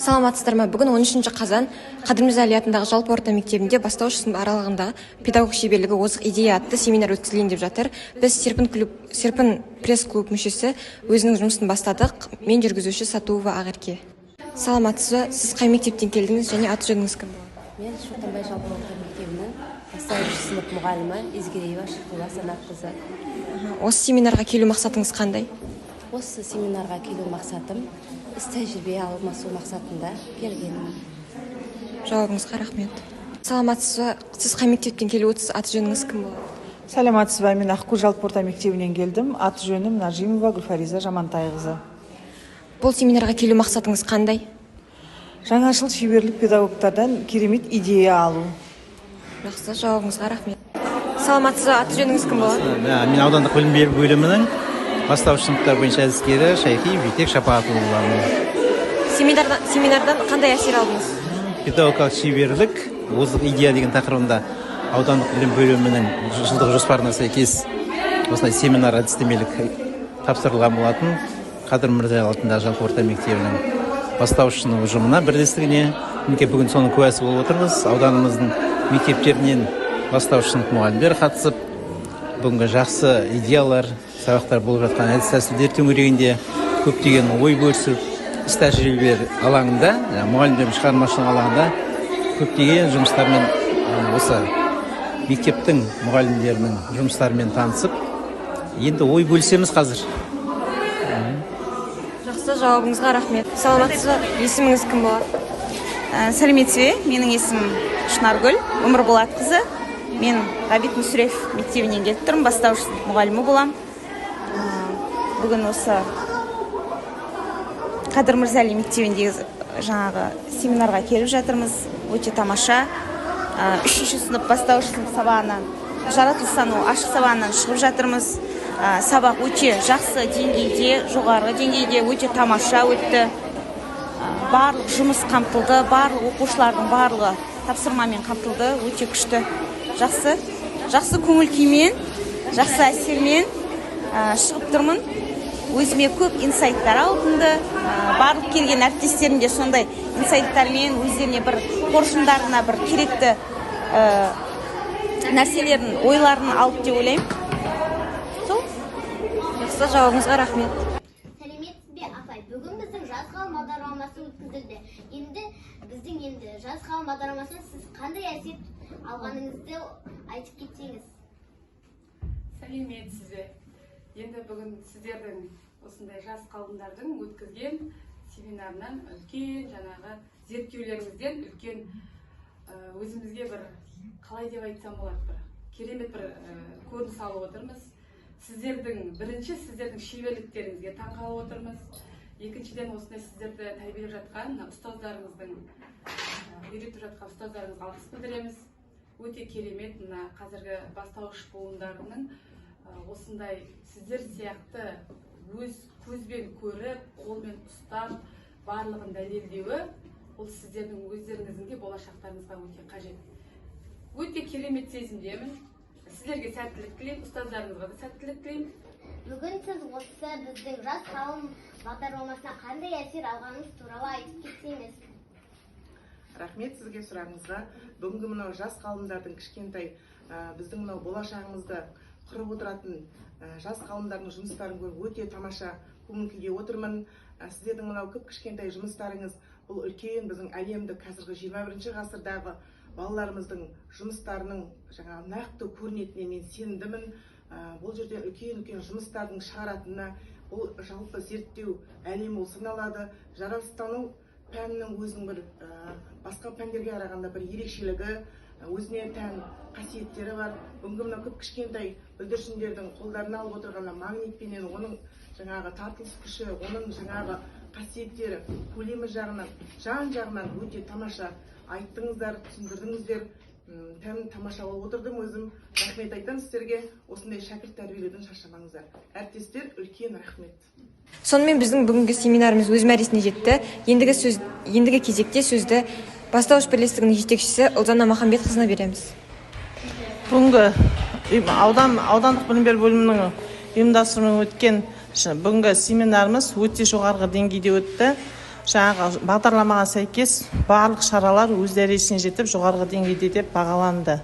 Саламатсыздар ма? Бүгін 13 қазан, Қадыр Мырза Әлі атындағы жалпы орта мектебінде бастауыш сынып аралығындағы «Педагог шеберлігі: озық идея» атты семинар өткізілейін деп жатыр. Біз, Серпін клуб, Серпін пресс клуб мүшесі, өзінің жұмысын бастадық. Мен жүргізуші Сатуова Ақерке. Саламатсыз ба? Сіз қай мектептен келдіңіз және аты жөніңіз кім болады? Мен Шортанбай жалпы орта мектебінің бастауыш сынып мұғалімі Изгереева Шырқыла Санатқызы. Осы семинарға келу мақсатыңыз қандай? Осы семинарға келу мақсатым іс тәжірибе алмасу мақсатында келгенмін. Жауабыңызға рахмет. Саламатсыз ба? Сіз қай мектептен келіп отырсыз, аты жөніңіз кім болады? Саламатсыз ба? Мен Аққу жалпы орта мектебінен келдім. Аты жөнім Нажимова Гүлфариза Жамантайқызы. Бұл семинарға келу мақсатыңыз қандай? Жаңашыл шеберлік, педагогтардан керемет идея алу. Жақсы, жауабыңызға рахмет. Саламатсыз ба? Аты жөніңіз кім болады? Мен аудандық білім беру бөлімінің бастауыш сыныптар бойынша әдіскері Шайхиев Жетек Шапағатұлы боламын. Семинардан қандай әсер алдыңыз? «Педагогикалық шеберлік: озық идея» деген тақырыбында аудандық білім бөлімінің жылдық жоспарына сәйкес осындай семинар әдістемелік тапсырылған болатын Қадыр Мырза Әлі атындағы жалпы орта мектебінің бастауыш сынып ұжымына, бірлестігіне. Мінекей, бүгін соның куәсі болып отырмыз. Ауданымыздың мектептерінен бастауыш сынып мұғалімдері қатысып, бүгінгі жақсы идеялар, сабақтар болып жатқан әдіс тәсілдер төңірегінде көптеген ой бөлісіп, іс тәжірибелер алаңында, жаңағы мұғалімдердің шығармашылық алаңында көптеген жұмыстармен, осы мектептің мұғалімдерінің жұмыстарымен танысып, енді ой бөлісеміз қазір. Жақсы, жауабыңызға рахмет. Саламатсыз ба? Есіміңіз кім болады? Сәлеметсіз бе? Менің есімім Шынаргүл Өмірболатқызы. Мен Ғабит Мүсірепов мектебінен келіп тұрмын, бастауыш сынып мұғалімі боламын. Бүгін осы Қадыр Мырза Әлі мектебіндегі жаңағы семинарға келіп жатырмыз. Өте тамаша. Үшінші сынып, бастауыш сынып сабағынан, жаратылыстану ашық сабағынан шығып жатырмыз. Сабақ өте жақсы деңгейде, жоғарғы деңгейде, өте тамаша өтті. Барлық жұмыс қамтылды, барлық оқушылардың барлығы тапсырмамен қамтылды. Өте күшті, жақсы, жақсы көңіл күймен, жақсы әсермен шығып тұрмын. Өзіме көп инсайттар алдымды. Барлық келген әріптестерім де сондай инсайттармен өздеріне бір қоржындарына бір керекті нәрселерін, ойларын алды деп ойлаймын. Сол. Жақсы, жауабыңызға рахмет. Сәлеметсіз бе, апай? Бүгін біздің «Жас ғалым» бағдарламасы өткізілді. Енді біздің енді «Жас ғалым» бағдарламасынан сіз қандай әсер алғаныңызды айтып кетсеңіз. Сәлеметсіз бе? Енді бүгін сіздердің осындай жас ғалымдардың өткізген семинарынан үлкен жаңағы зерттеулеріңізден үлкен өзімізге бір, қалай деп айтсам болады, бір керемет бір көрініс алып отырмыз. Сіздердің, бірінші, сіздердің шеберліктеріңізге таңқалып отырмыз. Екіншіден, осындай сіздерді тәрбиелеп жатқан мына ұстаздарыңыздың, үйретіп жатқан ұстаздарыңызға алғыс білдіреміз. Өте керемет. Мына қазіргі бастауыш буындарының осындай сіздер сияқты өз көзбен көріп, қолмен ұстап, барлығын дәлелдеуі, ол сіздердің өздеріңіздің де болашақтарыңызға өте қажет. Өте керемет сезімдемін. Сіздерге сәттілік тілеймін, ұстаздарыңызға да сәттілік тілеймін. Бүгін сіз осы біздің «Жас ғалым» бағдарламасына қандай әсер алғаныңыз туралы айтып кетсеңіз. Рахмет сізге сұрағыңызға. Бүгінгі мынау жас ғалымдардың, кішкентай біздің мынау болашағымызды құрып отыратын жас ғалымдардың жұмыстарын көріп, өте тамаша көңіл күйде отырмын. Сіздердің мынау кіп кішкентай жұмыстарыңыз бұл үлкен біздің әлемді, қазіргі 21 ғасырдағы балаларымыздың жұмыстарының жаңағы нақты көрінетініне мен сенімдімін. Бұл жерде үлкен үлкен жұмыстардың шығаратынына, бұл жалпы зерттеу әлемі болып саналады. Жаратылыстану пәнінің өзінің бір басқа пәндерге қарағанда бір ерекшелігі, өзіне тән қасиеттері бар. Бүгінгі мына кіп кішкентай бүлдіршіндердің қолдарына алып отырған мына магнитпенен оның жаңағы тартылыс күші, оның жаңағы қасиеттері, көлемі жағынан, жан жағынан өте тамаша айттыңыздар, түсіндірдіңіздер. Тәм тамаша болып отырдым өзім. Рахмет айтамын сіздерге. Осындай шәкірт тәрбиелеуден шаршамаңыздар, әріптестер. Үлкен рахмет. Сонымен, біздің бүгінгі семинарымыз өз мәресіне жетті. Ендігі кезекте сөзді бастауыш бірлестігінің жетекшісі Ұлжана Махамбетқызына береміз. Бүгінгі аудандық білім беру бөлімінің ұйымдастыруымен өткен бүгінгі семинарымыз өте жоғарғы деңгейде өтті. Жаңағы бағдарламаға сәйкес барлық шаралар өз дәрежесіне жетіп, жоғарғы деңгейде деп бағаланды.